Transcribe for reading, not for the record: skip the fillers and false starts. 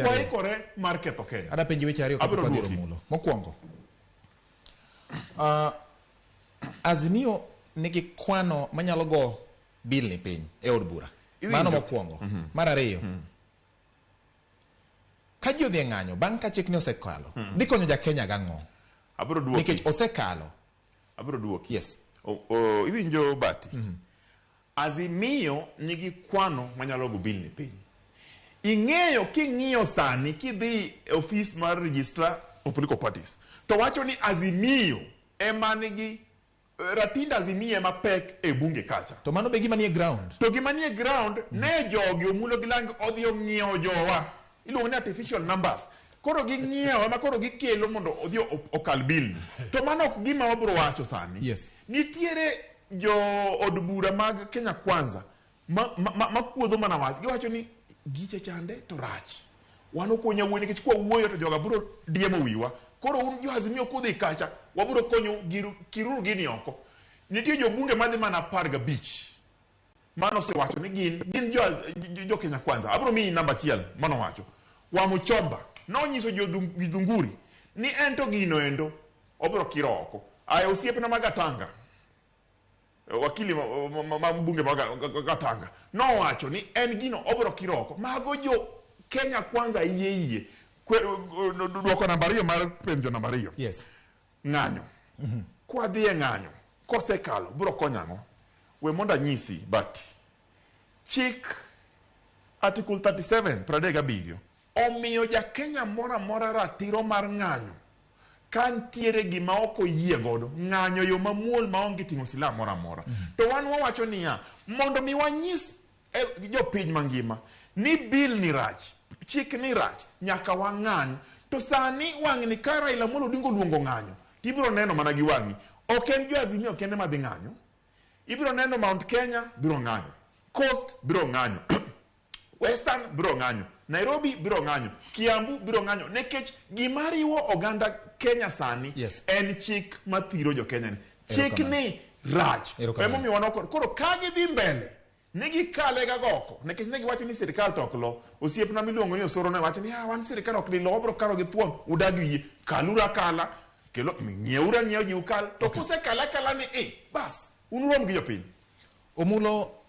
Ariyo. Waikore mar ketho Kenya. Ada penji weche ariyo kapok Abiro wadhi duoki. Omulo. Mokwongo, Azimio nigi kwano manyalo go bill ni piny e od bura. Mano Iwinjo? mokwongo. Mar ariyo, ka ji odhi e ng'anyo bang' ka chikni osekalo, dhi konyo ja Kenya gang'o? Abiro duoki. Nikech osekalo. Abiro duoki. Yes. O, iwinjo Bati? Azimio nigi kwano manyalo go bill ni piny. Ing'eyo king'iyo sani kidhi e ofis mar registrar of political parties to wacho ni Azimio ema nigi ratind Azimio ema pek e bunge kacha. To mano be gima nie ground. To gima nie ground ne jogi Omulo gi Langi odhi ong'iewo jowa. Iluongo ni artificial numbers. Koro ging'iewo ema koro gikelo mondo odhi okal bill ni. To mano ok gima wabiro wacho sani. Yes. Nitiere jo od bura mag Kenya Kwanza ma kuodho mana wach. Giwacho ni giche chande to rach. Wan ok wanyal wuoyo nikech kwa wuoyo to joga biro diemo wiwa. Koro un jo Azimio kudhi kacha, wabiro konyo giru, kiruru gini oko. Nitie jobunge madhi mana 15 mano osewacho ni gin jo Kenya Kwanza. Abiro miyi namba achiel manowacho. Wamuchomba nonyiso jo Githunguri ni en to gino endo obiro kiro oko. Aya osiepna ma Gatanga, wakili ma mbunge ma Gatanga nowacho ni en gino obiro kiro oko. Mago jo Kenya Kwanza iye iye. Dwoko namba 2 mar penjo namba 2. Yes. Ng'anyo. Kwadhi e ng'anyo, kosekalo, biro konyo ang'o? We mondo anyisi, but chik Article 37, 37, omiyo ja Kenya moro amora ratiro mar ng'anyo ka ntiere gima ok oyie godo, ng'anyo yo mamuol maonge ting'o silaha moro amora. To wan wawacho niya, mondo mi wanyis jopiny mangima ni bill ni rach, chik ni rach, nyaka wang'any. To sani wang'ni ka Raila Amolo Odinga oluongo ng'anyo, tibiro neno mana gi wang'i. Ok en jo Azimio kende madhi ng'anyo. Ibiro neno Mount Kenya biro ng'anyo, Coast biro ng'anyo, Western biro ng'anyo, Nairobi biro ng'anyo, Kiambu biro ng'anyo, nikech gima riwo oganda Kenya sani Yes. en chik mathiro jo Kenya ni. Chik Erokamano. ni rach. Erokamano. Emomiyo wan ok koro ka gidhi mbele ne gikale ga goko nikech ne giwacho ni sirikal to ok lo. Osiepna miluongo ni Osoro ne wacho ni ah, wan sirikal ok di lo, wabiro kalo gi thuon, udag yie, kaluru akala, kelo ng'ieuru ang'iewa ji ukal. To kusekale akala ni bas, un urom gi jopiny. Omulo,